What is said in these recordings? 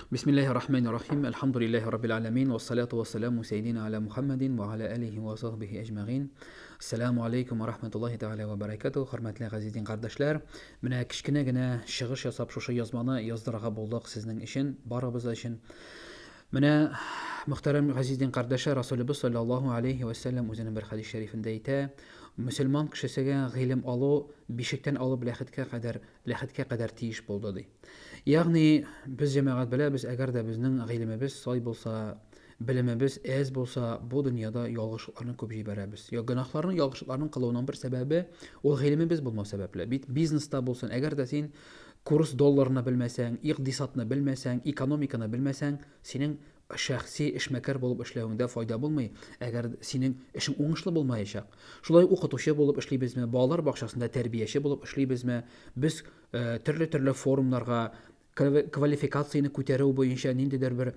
Бисмиллаһи рахмани рахим. Әлхәмдүлиллаһи раббил аламин. Вассалату вассаламу сайдина аля Мухаммадин ва аля алихи ва сахбихи әҗмәгин. Ассаламу алейкум ва рахматуллахи тәгалә ва баракатуһ. Хөрмәтле газиз дин кардәшләр, менә кечкенә генә чыгыш ясап шушы язманы яздырырга булдык сезнең өчен, барыбыз өчен. Менә мөхтәрәм газиз дин кардәшләр, Расулыбыз саллаллаһу алейхи ва сәлләм үзенең бер хәдис шәрифендә әйтә, мөселман кешесегә гыйлем алу бишектән алып ләхеткә кадәр, ләхеткә кадәр тиеш булды ди. Ягъни, без җәмәгать беләбез, әгәр дә безнең гыйлемебез сай булса, белемебез әз булса, бу дөньяда ялгышлыкларны күп җибәрәбез. Я гөнаһларны, ялгышлыкларның кылуының бер сәбәбе ул гыйлемебез булмау сәбәпле. Бит бизнеста булсын, әгәр дә син курс долларны белмәсәң, икъдисадны белмәсәң, экономиканы белмәсәң, синең шәхси эшмәкәр булып эшләвеңдә файда булмый, әгәр синең эшең уңышлы булмаячак. Шулай укытучы булып эшлибезме, балалар бакчасында тәрбияче булып эшлибезме, без төрле-төрле форумнарга, квалификацияне күтәрү буенча ниндидер бер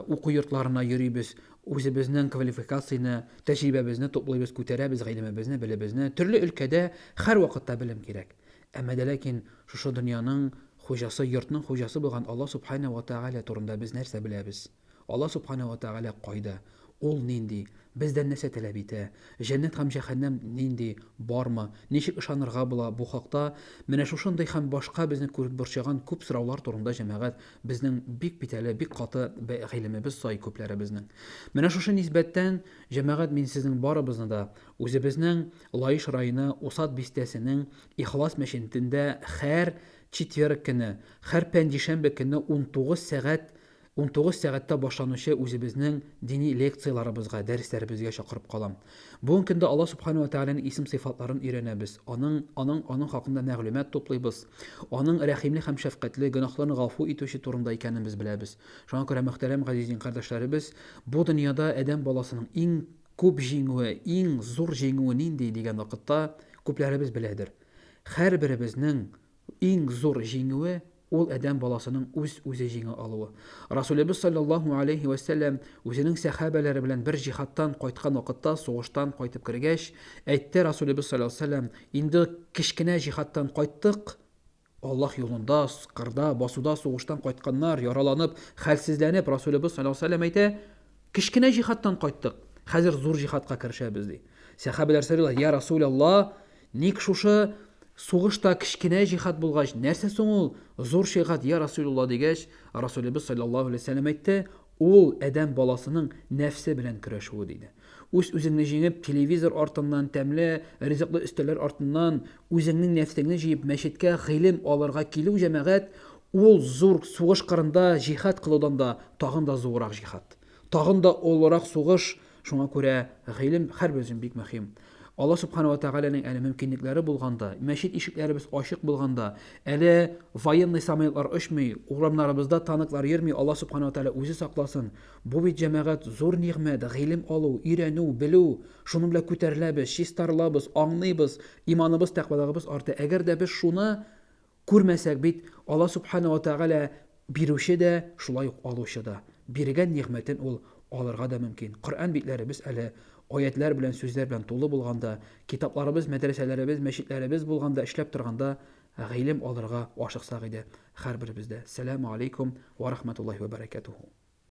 уку йортларына йөрибез, үзебезнең квалификацияне, тәҗрибәбезне туплыйбыз, күтәрәбез гыйлемебезне, белебезне. Төрле өлкәдә һәрвакытта белем кирәк. Әмма дә ләкин шушы дөньяның хуҗасы, йортның хуҗасы булган Алла Субхана ва Тәгалә турында без нәрсә беләбез? Алла Сүбхәнәһү вә Тәгалә кайда? Ул нинди? Бездән нәрсә таләп итә? Җәннәт һәм җәһәннәм нинди? Бармы? Ничек ышанырга була бу хакта? Менә шушындый һәм башка безне борчыган күп сораулар турында, җәмәгать, безнең бик бит әле бик каты гыйлемебез сай күпләребезнең. Менә шушы нисбәттән, җәмәгать, мин сезнең барыбызны да үзебезнең Лаеш районы Усад бистәсенең Ихлас мәчетендә һәр четверг көне, һәр пәнҗешәмбе көнне 19 сәгать 19 сәгатьтә башланучы үзебезнең дини лекцияләребезгә, дәресләребезгә чакырып калам. Бүгенге көндә Аллаһ Субхану ва Тәгаләнең исем-сыйфатларын өйрәнәбез, аның, аның, аның хакында мәгълүмат туплыйбыз, аның рәхимле һәм шәфкатьле, гөнаһларны гафу итүче турында икәнен без беләбез. Шуңа күрә, мөхтәрәм газиз дин кардәшләребез, бу дөньяда адәм баласының иң күп җиңүе, иң зур җиңүе нинди дигән вакытта, күпләребез беләдер. Һәрберебезнең иң зур җиңүе ул адәм баласының үз-үзе җиңә алуы. Расулебез салләллаһу алейһи вә сәлләм үзенең сәхабәләре белән бер җиһадтан кайткан вакытта, сугыштан кайтып кергәч, әйтте Расулебез салләллаһу алейһи вә сәлләм, Инде кечкенә җиһадтан кайттык, Аллаһ юлында, кырда, басуда сугыштан кайтканнар, яраланып, хәлсезләнеп, Расулебез салләллаһу алейһи вә сәлләм әйтә, Кечкенә җиһадтан кайттык, хәзер зур җиһадка керешәбез, ди. Сәхабәләр сорыйлар, Я Расулаллаһ, Ник шушы сугыш та кечкенә җиһад булгач, нәрсә соң ул зур җиһад, я Расулулла дигәч, Расулебез саллаллаһу алейһи вәсәлләм әйтте, ул адәм баласының нәфсе белән көрәшүе диде. Үз-үзеңне җиңеп, телевизор артыннан, тәмле ризыклы өстәлләр артыннан үзеңнең нәфсеңне җыеп мәчеткә гыйлем алырга килү, җәмәгать, ул зур сугыш кырында җиһад кылудан да тагын да зуррак җиһад. Тагын да олырак сугыш, шуңа күрә гыйлем һәрбер өчен бик мөһим. Алла Субхана ва Тәгаләнең әле мөмкинлекләре булганда, мәчет ишекләребез ачык булганда, әле военный самолетлар очмый, урамнарыбызда танклар йөрми, Алла Субхана ва Тәгалә үзе сакласын. Бу бит, җәмәгать, зур нигъмәт, гыйлем алу, өйрәнү, белү. Шуның белән күтәреләбез, чистарылабыз, аңлыйбыз, иманыбыз, тәкъвалыгыбыз арта. Әгәр дә без шуны Күрмәсәк бит, Алла Сүбхәнә вә Тәгалә бирүче дә, шулай ук алучы да. Биргән нигъмәтен Ул алырга да мөмкин. Коръән битләребез әле аятьләр белән, сүзләр белән тулы булганда, китапларыбыз, мәдрәсәләребез, мәчетләребез булганда, эшләп торганда гыйлем алырга ашыксак иде һәрберебез дә. Сәләмү алейкум вә рахмәтуллаһи вә бәрәкәтүһү.